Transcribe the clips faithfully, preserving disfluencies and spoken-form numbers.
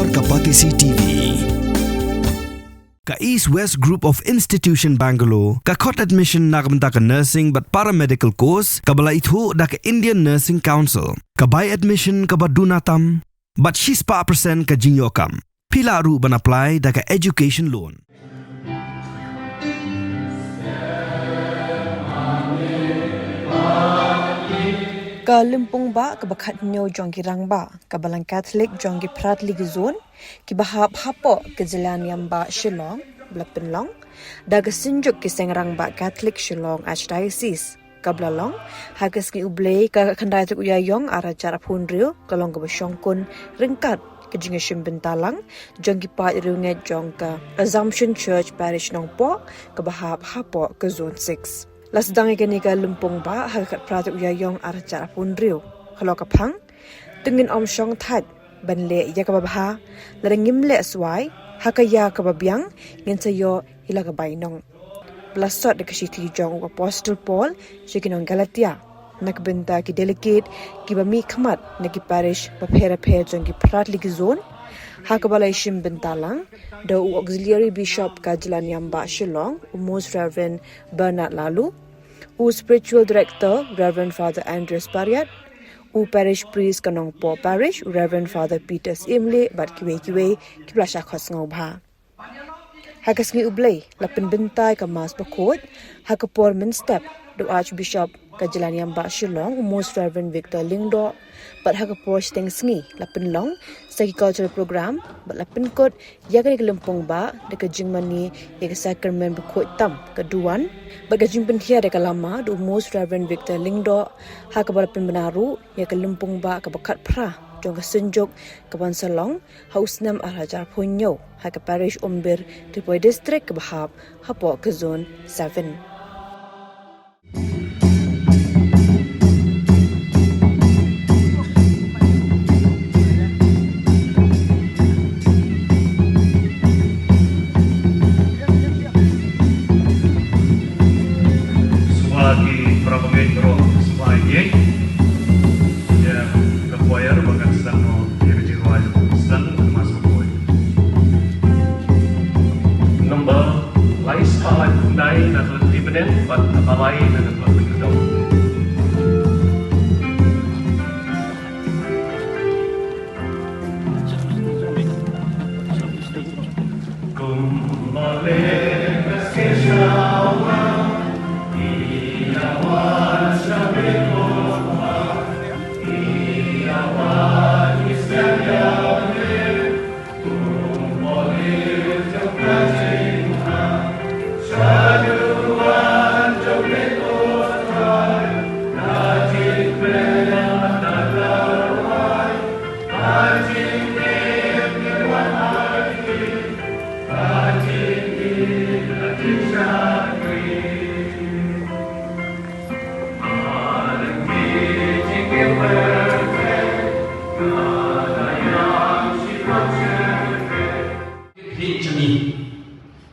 Ka Batesi T V. Ka East West Group of Institution Bangalore ka khot admission na ka bynta ka nursing bad paramedical course kaba la ithuh da ka Indian Nursing Council. Ka bai admission kaba duna tam bad shispah percent ka jingïoh kam. Phi lah ruh ban apply da ka education loan. Ka lympung bah kaba khathynñiew jong ki rangbah ka Balang Catholic jong ki Phra Tylli ki zone kiba hap hapoh ka jylla niam bah Shillong ba la pynlong da ka Synjuk ki Seng Rangbah Catholic Shillong Archdiocese, kaba la long ha ka sngi U Blei ka khyndai tarik u Ïaïong arhajar arphew hynriew, ka long kaba shongkun ryngkat ka jingïashim bynta lang jong ki paid riewngeit jong ka Assumption Church Parish Nongpoh kaba hap hapoh ka Zone six. La sdang ïa kane ka lympung bah ha ka khatphra tarik u Ïaïong arhajar arphew hynriew. Halor ka phang, to ngin ym shong thait ban leh ïa kaba bha, lada ngim leh swai ha ka ïa kaba biang, ngin sa ïoh ïa la ka bainong. Ba la sot da ka shithi jong u Apostol Paul sha ki nong Galatia na ka bynta ki delegate kiba mihkhmat na ki parish bapher bapher jong ki Phra Tylli ki zone, ha kaba la ïashim bynta lang da u Auxiliary Bishop ka jylla niam bah Shillong, u Most Reverend Bernard Laloo, u Spiritual Director Reverend Father Andreas Pariat, u Parish Priest ka Nongpoh Parish Reverend Father Peter Syiemlieh bad kiwei kiwei kiba la shah khot sngewbha. Ha ka sngi U Blei la pynbynta ïa ka Mass bakhuid ha ka por mynstep da u Archbishop ka jylla niam bah Shillong, u Most Reverend Victor Lyngdoh, bad ha ka por shiteng sngi la pynlong sa ki cultural program bad la pynkut ïa kane ka lympung bah da ka jingmane ïa ka Sakramen bakhuid tam ka duwan bad ka jingpynhiar ïa ka lama da u Most Reverend Victor Lyngdoh, ha kaba la pynbna ruh ïa ka lympung bah kaba khatphra jong ka Synjuk kaban sa long ha u snem arhajar arphew hynñiew ha ka Parish Umbir, Ri Bhoi District kaba hap hapoh ka Zone seven. Sngewbha ki para bangeit baroh sngewbha ïa ka choir ba kan sdang noh ïa ka jingrwai jong ka Mass, ka Mass bakhuid. Number lai spah lai phew khyndai na ka lynti bneng bad number lai na ka lynti bneng.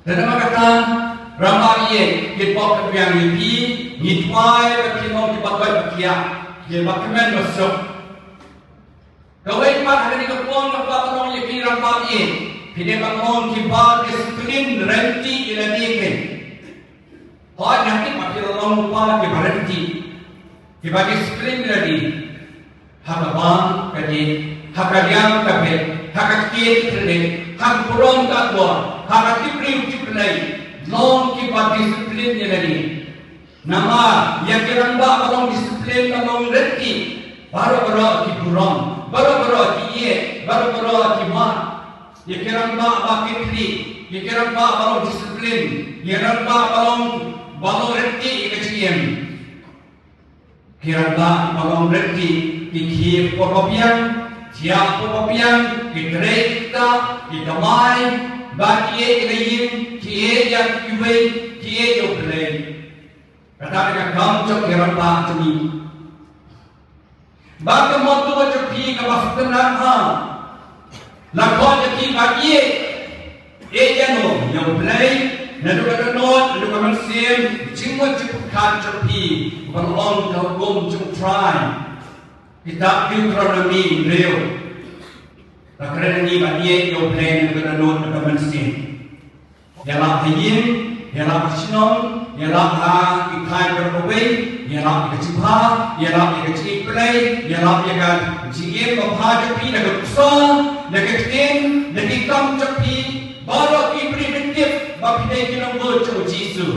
Te namar kata, rangbah ïeit, ki pop ka biang ïa phi, ngi duwai ba phin long kiba koit ba khiah, kiba kmen ba suk. Kawei pat ha kane ka por nga kwah ban ong ïa phi rangbah ïeit, phi dei ban long kiba discipline, ryntih ïa lade kein. Hooid, nga tip ba phi la long lypa kiba ryntih, kiba discipline ïa lade. Ha ka bam ka dih, ha ka riam ka bit, ha ka ktieh ka thylliej, ha ka burom ka akor, ha ka tip briew tip Blei, long kiba discipline ïa lade. Namar ïa ki rangbah ba long discipline, ba long ryntih, baroh baroh ki burom, baroh baroh ki ïeit, baroh baroh ki mad. Ïa ki rangbah ba ki thylliej, ïa ki rangbah ba long discipline, ïa ki rangbah ba long, ba long ryntih ïa ka jingim. Ki rangbah ba long ryntih ki khie pop ba biang, thiah pop ba biang, ki trei ki ktah, ki kamai, ba ki ïeit ïa ka ïing, ki ïeit ïa kiwei, ki ïeit ïa U Blei. Kata ka kam jong ki rangbah jong ngi. Ba ka motto jong phi kaba sngewtynnat ha. La khot ïa phi ba ïeit. Ïeit ïano, ïa U Blei, naduh ka dohnud, naduh ka mynsiem, jingmut jingpyrkhat jong phi, kaba long ka hukum jong U Trai. Kitab Deuteronomi hynriew. Nga kren ïa ngi ban ïeit ïa U Blei na ka dohnud na ka mynsiem. Ïa la ha ïing, ïa la ha shnong, ïa la ha ki thaiñ baroh kawei, ïa la ha ka jingpha, ïa la ha ka jingïeit Blei, ïa la ha ka jingim babha jong phi, na ka nuksa, na ka ktien, na ki kam jong phi, baroh ki briew ki tip ba phi dei ki nongbud jong U Jisu.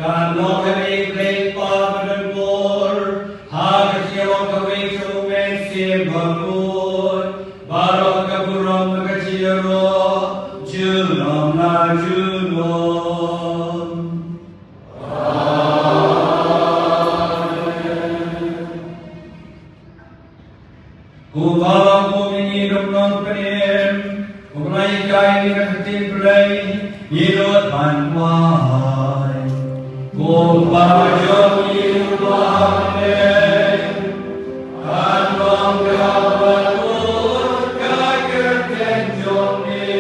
Kan long ha U Blei Kpa badon bor, ha ka jingïalong kawei jong U Mynsiem Bakhuid, baroh ka burom bad ka jingïaroh, junom la junom. Ko Kpa, ko Mynsiem Bakhuid, ko Kpa jong ngi, ngi don ban duwai. Ko Kpa jong ngi, ko Kpa Mynsiem, kan long ka burom ka kyrteng jong me.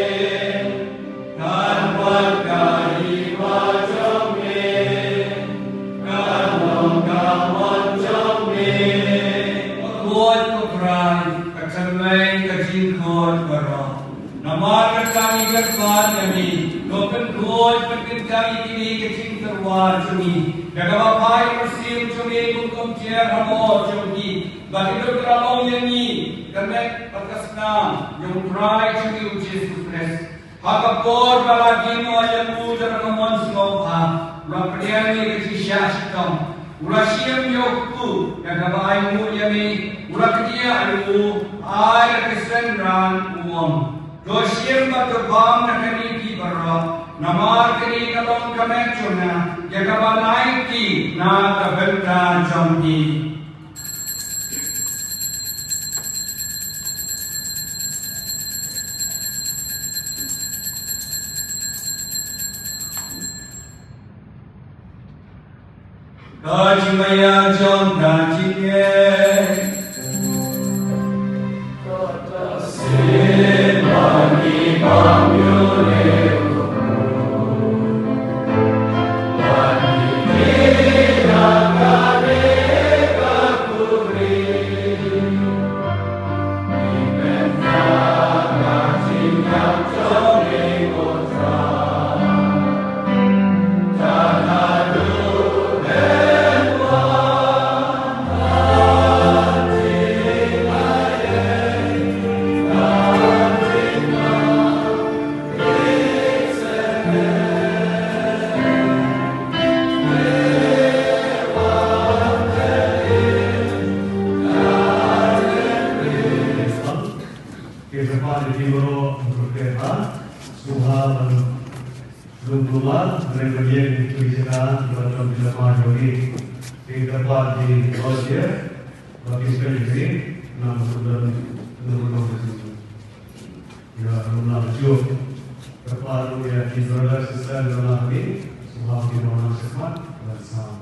Kan wan ka hima jong me, kan long ka mon jong me. Ko Trai, ko Trai, ka tyrmai ka jingkhuid baroh. Namar kata ngi kyrpad ïa me, to pynkhuid pynkyntang ïa kine ki jingtyrwa jong ngi da kaba phai ka mynsiem jong me kum kumjuh ha mo jong ngi, ba kin ïoh tyrwa ïa ngi, ka met bad ka snam jong U Trai jong ngi U Jisu Khrist. Ha ka por ba la die noh ïa u da ka mon sngewbha, u la pdiang ïa ka jingshah shitom, u la shim ïa u kpu da kaba ainguh ïa me, u la kdiah ïa u, ai da ka synran, u ong, to shim bad to bam na kane phi baroh, namar kane ka long ka met jong nga, ïa kaba nai kti na ka bynta jong phi. Ka jingmaïa jong ka jingngeit. Ki kyrpad ïa ki baroh, ki kyrpad, sngewbha ban lum lum, ban lum ïa ki jaka ba don ki lama jong ki. Ki kyrpad ki lawyer ba ki spend ki, na ka don, don, don. Ïa, lum lum jong. Kyrpad ïa ki brother sister lama ki, sngewbha ki baroh na shakmat ban sam.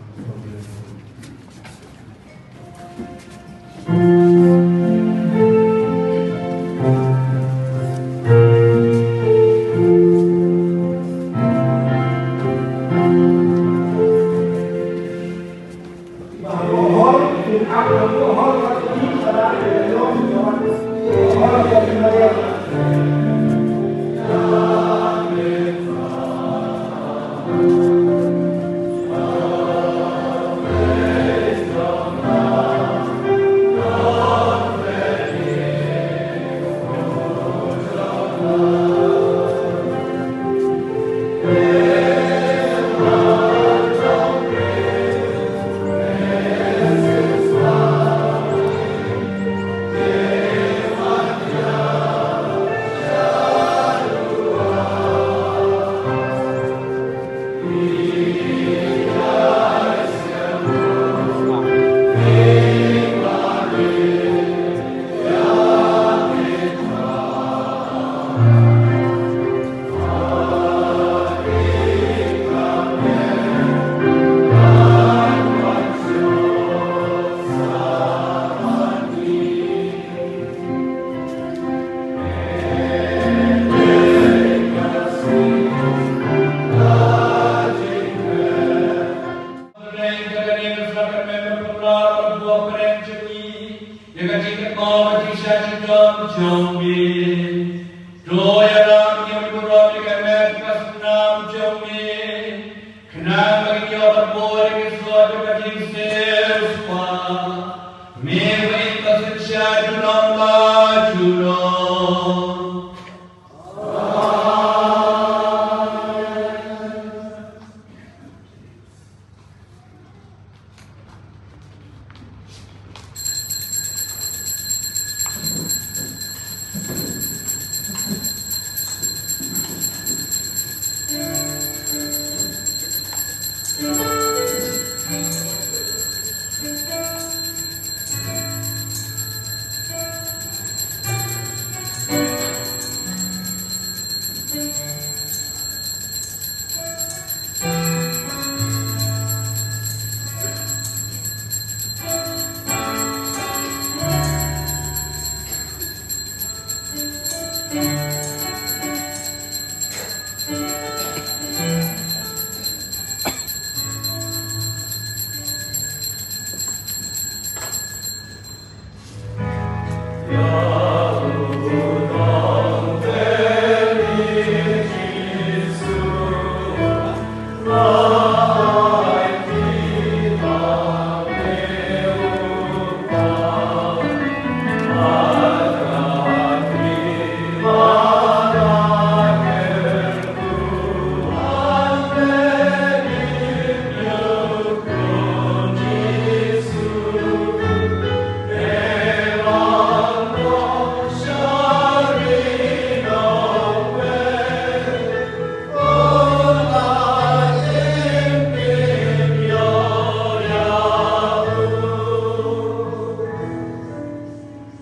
Junom jong me. To ïalam ïa ka burom ïa ka met ka snam jong me. Khnang ba ngin ïoh ban bud ïa ki jingsiewspah. Me ba ïeit ba synshar junom la junom.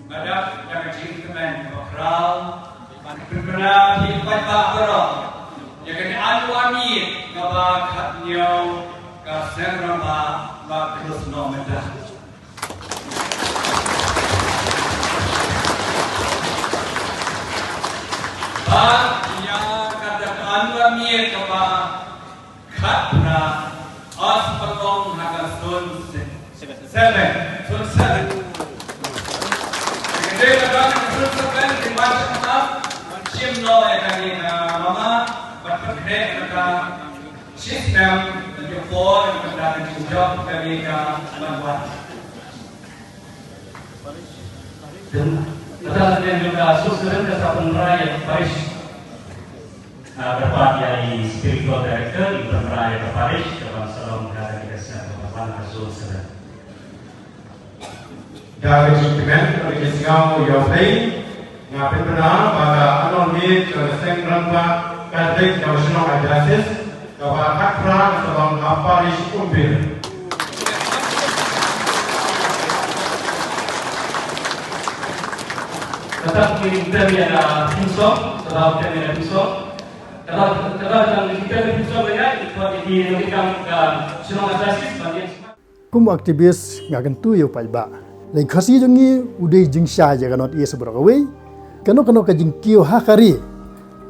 Nga dap da ka jingkmen kaba khraw ban pynbna ïa phi paidbah baroh ïa kane ka annual meet kaba khathynñiew ka Seng Rangbah Bah Khlus Nohmynta. Bad ïa kata ka annual meet kaba khatphra, Ost Pangong ha ka zone seven. Zone seven. Ka dei ka dang ka zone seven, ki wan sha khmat, wan shim noh ïa kane ka mama, bad pynkhreh ïa ka shisnem, ban ïoh por, ban da ka jingjop kane ka ban wan. Kata ka snem jong ka zone seven ka sa pynrai ïa ka parish. Ah, kyrpad ïa i spiritual director, i pynrai ïa ka parish, ka ban sa long ka, ka, ka, ka, ka zone seven. Da ka jingkmen, da ka jingsngew ïa U Blei, nga pynbna ba ka annual meet jong ka Seng Rangbah Katholik jong ka shnong Adasis, kaba khatphra ka sa long ha parish Umphir. Kata ngin tem ïa ka theme song, kata tem ïa ka theme song. Kata, kata ngin tem ïa ka theme song ïa, ïa ki nongtrei kam ka shnong Adasis ban ïa. Kum u activist nga kyntu ïa u paidbah. Lei Khasi jong ngi u dei jingshai ïa ka North East baroh kawei. Kano kano ka jingkiew ha ka ri.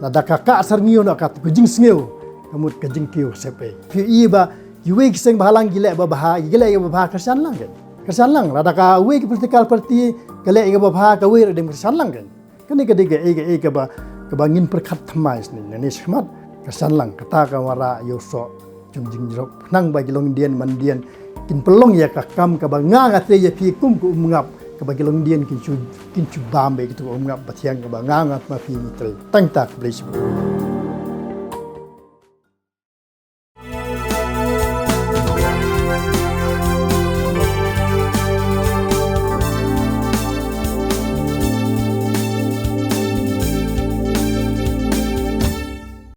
Lada ka kah sar ngi u na ka tu ka jingsngew. Ka mut ka jingkiew ka sepei. Phi i ba iwei ki seng bhalang ki leh ba bha, ki leh ïa ba bha kyrshan lang kan. Kyrshan lang lada kawei ki political party ka leh ïa ba bha kawei ruh dem kyrshan lang kan. Kane ka dei kaei kaei kaba, kaba ngin pyrkhat thymmai shisien nangne shakhmat. Kyrshan lang kata ka wanrah ïa u soh jong jingjrong khnang ba ki longdien mandien kin pynlong ïa ka kam kaba nga nga trei ïa phi kum ka umngap kaba ki longdien kin shu, kin shu bam ba ïa kitu ka umngap ba thiang kaba nga nga ma phi ngi trei. Tang kata, khublei shibun.